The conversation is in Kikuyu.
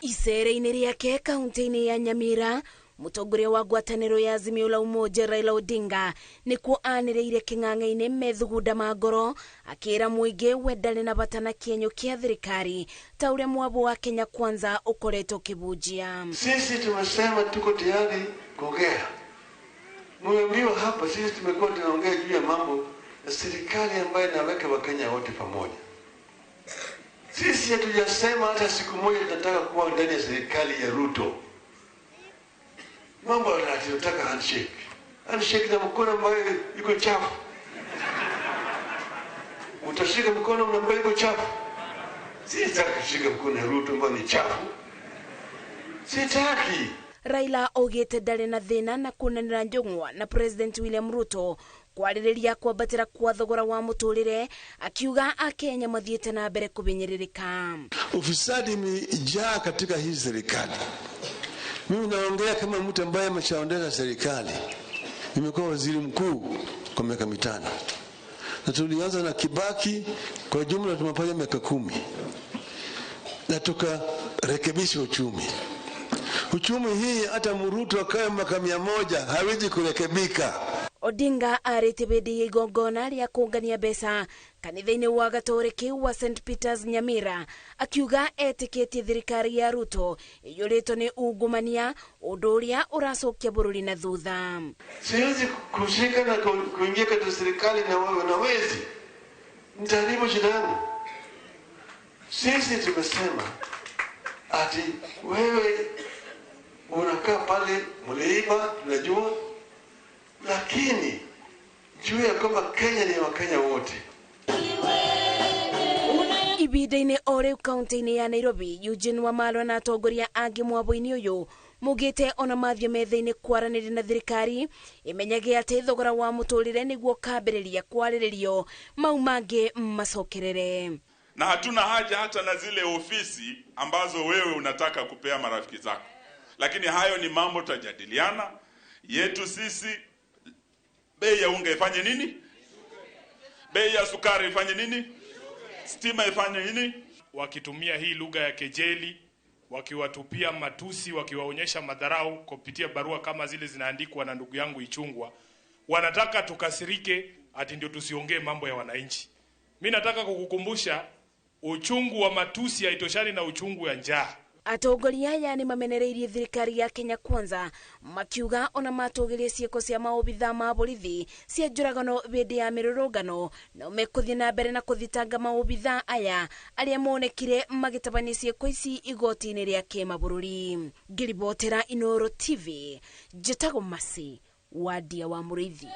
Icere-inĩ rĩake kaunti-inĩ ya Nyamira, mũtongoria wa ngwatanĩro ya Azimio la Umoja Raila Odinga nĩkuo anĩrĩire kĩng'ang'a-inĩ methugunda ma ngoro, akĩra mũingĩ we ndarĩ na bata na kĩenyo kĩa thirikari ta ũrĩa mwabo wa Kenya Kwanza ũkoretwo ũkĩbunjia. Sisi tumesema tuko tayari kuongea. Mmeambiwa hapa, sisi tumekuwa tunaongea juu ya mambo ya serikali ambayo inaweka Wakenya wote pamoja. Sisi hatujasema hata siku moja tunataka kuwa ndani ya serikali ya Ruto. Mambo tunataka handshake. Handshake na mkono ambayo iko chafu. Utashika mkono ambayo iko chafu. Sitaki kushika mkono ya Ruto ambayo ni chafu. Sitaki. Raila augite ndarĩ na thĩna na kuonanĩra njũng'wa na President William Ruto kwarĩrĩria kwambatĩra kwa thogora wa mũtũrĩre, akiuga akenya mathiĩte na mbere kũbinyĩrĩrĩka. Ufisadi imejaa katika hii serikali. Mimi naongea kama mtu ambaye ameshaondesha serikali. Nimekuwa waziri mkuu kwa miaka 5. Na tulianza na Kibaki, kwa jumla tumefanya miaka 10. Na tukarekebisha uchumi. Uchumi hii hata Ruto akae miaka 100 hawezi kurekebika. Odinga arĩtie hĩndĩ ya igongona rĩa kũngania mbeca kanitha-inĩ wa Gatoreki wa St Peters Nyamira, akiuga etĩkĩtie thirikari ya Ruto ĩiyũrĩtwo nĩ ungumania, ũndũ ũrĩa ũracokia bũrũri na thutha. Siwezi kushika na kuingia katika serikali na wewe na wezi. Nitaharibu shida yangu. Sisi tumesema ati wewe unakaa pale mliiba, tunajua, lakini juu ya kwamba Kenya ni Wakenya wote. Ibinda-inĩ o rĩu kaunti-inĩ ya Nairobi, Eugene Wamalwa na atongoria angĩ mwabo-inĩ ũyũ mugĩte ona mathiĩ metha-inĩ kwaranĩria na thirikari ĩmenyage atĩ thogora wa mũtũrĩre nĩguo kambĩrĩria kwarĩrĩrio mau mangĩ macokerere. Na hatuna haja hata na zile ofisi ambazo wewe unataka kupea marafiki zako, lakini hayo ni mambo tutajadiliana yetu sisi. Bei ya unga ifanye nini? Bei ya sukari ifanye nini? Stima ifanye nini? Wakitumia hii lugha ya kejeli, wakiwatupia matusi, wakiwaonyesha madharau kupitia barua kama zile zinaandikwa na ndugu yangu Ichung'wah, wanataka tukasirike ati ndio tusiongee mambo ya wananchi. Mimi nataka kukukumbusha uchungu wa matusi haitoshani na uchungu ya njaa. Atongoria aya nĩ mamenereirie thirikari ya Kenya Kwanza makiuga ona matũgĩrie ciĩko cia maobitha ma borithi cia njũragano hĩndĩ ya mĩrũrũngano, no mekũthiĩ na mbere na kũthitanga maobitha aya arĩa monekire magĩtabania ciĩko ici igoti-inĩ rĩa kĩmabũrũri. Ngĩribotera Inooro TV, njĩtagwo Mercy Wadia wa Mũrĩithi.